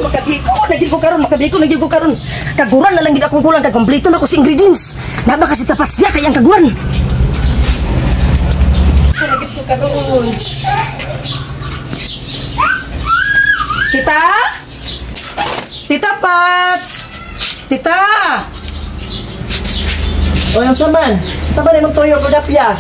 Makabiko na gyud ko karon, makabiko na gyud ko karon. Kaguran na lang gyud akong kulang kay kompleto na ko sa ingredients. Naba kasi tapat siya kay ang kaguran. Na gyud ko karon. Tita? Tita Pats! Tita! Oy, ang saman. Saman imong tuyo ko dapya.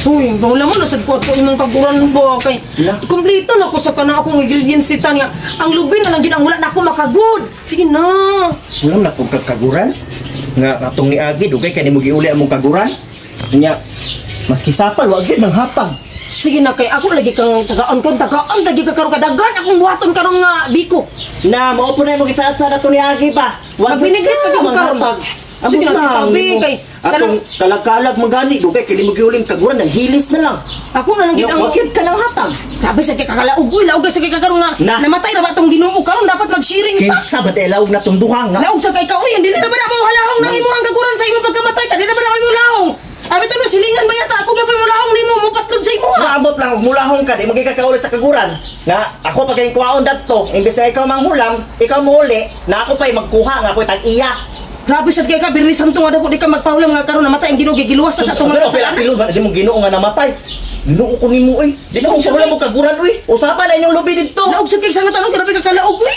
Uy, wala mo nasad ko ato imong kaguran ba kay kompleto na ko sa kana akong ingredients tita nga. Ang lubi na lang gid ang wala na ako makagud. Sige na. Wala na kong kagaguran. Nga atong niagi dugay kay nimo giuli among kaguran. Nya maski sapal wa gyud nang hatag. Sige na kay ako lagi kang tagaan kon tagaan lagi ka karon kadagan akong buhaton karon nga biko. Na mao po na imong gisaad-saad ato niagi ba. Wa Magbinigit pa gyud karon. Sige na, tabi kay atong kalag-kalag magani dugay kay nimo giuling kaguran nang hilis na lang. Ako na lang gid ang wa gyud ka nang hatag. Grabe sa kay kakalaog uy, laog sa kay kakaron nga namatay ra ba atong Ginoo karon dapat mag-sharing pa. Kinsa ba laog na tong duha nga? Laog sa kay ka uy, hindi na ba na mo halahong nang imo ang kaguran sa imong pagkamatay ka, di na ba na mo lahong? Abi tano silingan ba yata ako gyapon mo lahong nimo mopatlod sa imo. Maabot lang og mulahong ka, di magikakauli sa kaguran. Na ako pa kay kuhaon dadto, imbes na ikaw manghulam, ikaw mouli, na ako pay magkuha nga ako'y tag-iya. Grabe sad kay ka Birni Santo nga dako di ka magpahulam nga karon namatay ang Ginoo gigiluwas ta sa atong mga kasalanan. Pero ba di mo Ginoo nga namatay? Ginoo ko nimo oy. Di ko pahulam mo kaguran oy. Usapa na inyong lubi didto. Laog sad kay sa nga tanong grabe ka kalaog oy.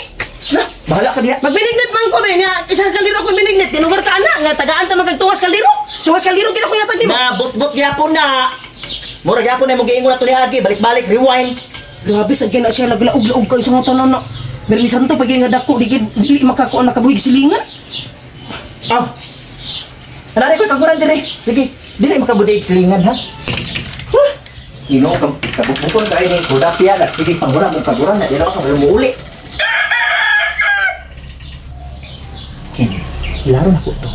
Na, bahala ka diha. Magbinignit man ko be nya isa ka kaldero ko binignit. Ginugar ka ana nga tagaan ta magtuwas kaldero. Tuwas kaldero gid ako yatag nimo. Na bot-bot gyapon na. Mura gyapon na mo giingon ato ni Agi, balik-balik rewind. Grabe sad kay na siya laglaog-laog kay sa nga tanan na. Birni Santo pag nga dako di gid dili makakuan nakabuhig silingan. Aw. Anari ko kaguran dire. Sige, dili makabudig silingan ha. Huh? Ginoo ka kabukbukon kay ni Kodapia na sige pangura mo kaguran na dira ka muuli. Ken, ilaro na ko to.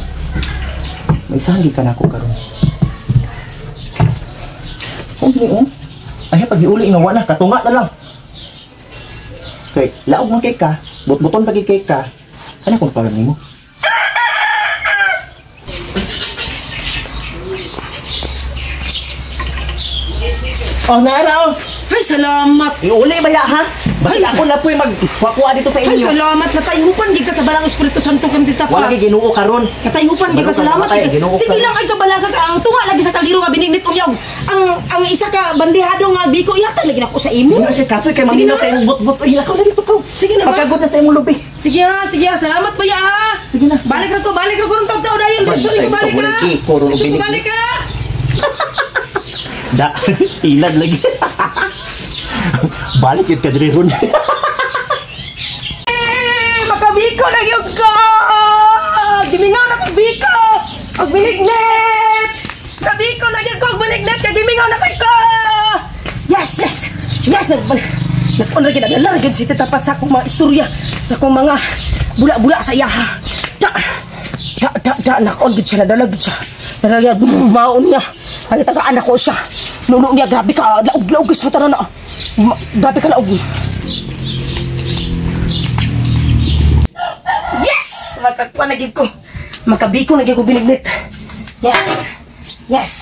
May sanggi ka na ako karon. Kung gini oh. Ay pag giuli nga wala katunga na lang. Kay laog man kay ka, butbuton pagi kay ka. Ano kung pagan nimo? Oh, naara oh. Ay, salamat. Iuli ba ya ha? Basta ako na po'y magwakuha dito sa inyo. Ay, salamat. Natayhupan di ka sa Balang Espiritu Santo kang Tita Pats. Wala kay Ginoo karon. Natayhupan di ka, salamat. Sige lang ay kabalaga ka. Ang tunga lagi sa kaldero nga binignit unyaw. Ang isa ka bandehado nga biko ihatag lagi nako sa imo. Sige katoy kay mamino sa imong bot-bot. Uy, lakaw na dito ka. Sige na. Pagkagod na sa imong lubi. Sige ha, sige ha. Salamat ba ya ha? Sige na. Balik ra ko rong tagtaw dayon. Diretso ko balik ha. Diretso ko balik ha. Da, ilad lagi. Balik yun ka diri ron. Eh, makabiko na yun ko! Gimingaw na kabiko! Ang binignit! Kabiko na yun ko! Ang binignit! Gimingaw na ko! Yes, yes! Yes! Nag-on lagi, naglalagid si Tita Pat sa akong mga istorya, sa akong mga bula-bula sa iyaha. Da! Da, da, da! Nag-on gid siya, nadalagid siya. Nadalagid, maon niya. Nagitagaan ako siya. Nuno niya, grabe ka, laog-laog sa tanan na. Grabe ka laog. Yes! Makakuha na gid ko. Makabiko na gid ko binignit. Yes! Yes!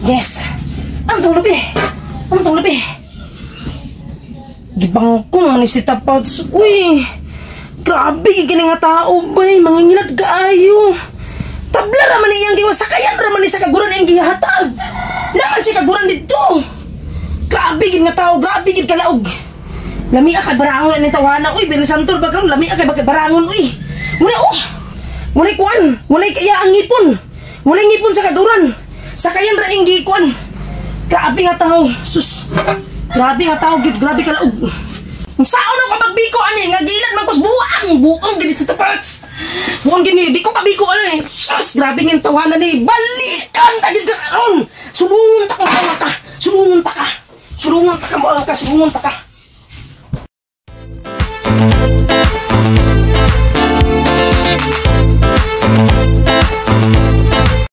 Yes! Ang tong lubi! Ang tong lubi! Gibangkong ni si Tapats. Uy! Grabe gini nga tao bay. Mangingilat kaayo. Tabla raman iyang giwa. Sakayan raman ni sa kaguran iyang gihatag. Naman si kaguran dito. Grabe gid nga tao. Grabe gid kalaog. Lamia kay barangon ni tawana. Uy, Birni Santo ba karon? Lamia kay barangon. Uy. Wala oh. Walay kuan. Walay kaya ang ngipon. Walay ngipon sa kaguran. Sakayan ra iyang gikuan. Grabe nga tao. Sus. Grabe nga tao gid. Grabe kalaog. Saan ako magbiko ani nga gilan man kus buang buang gid sa tapats. Buang gini di ko kabiko ano eh. Sus, grabe ng tawanan ni. Balikan ta gid ka karon. Sulungon ta ka. Sulungon ta ka. Sulungon ta ka mo ka, sulungon ta ka.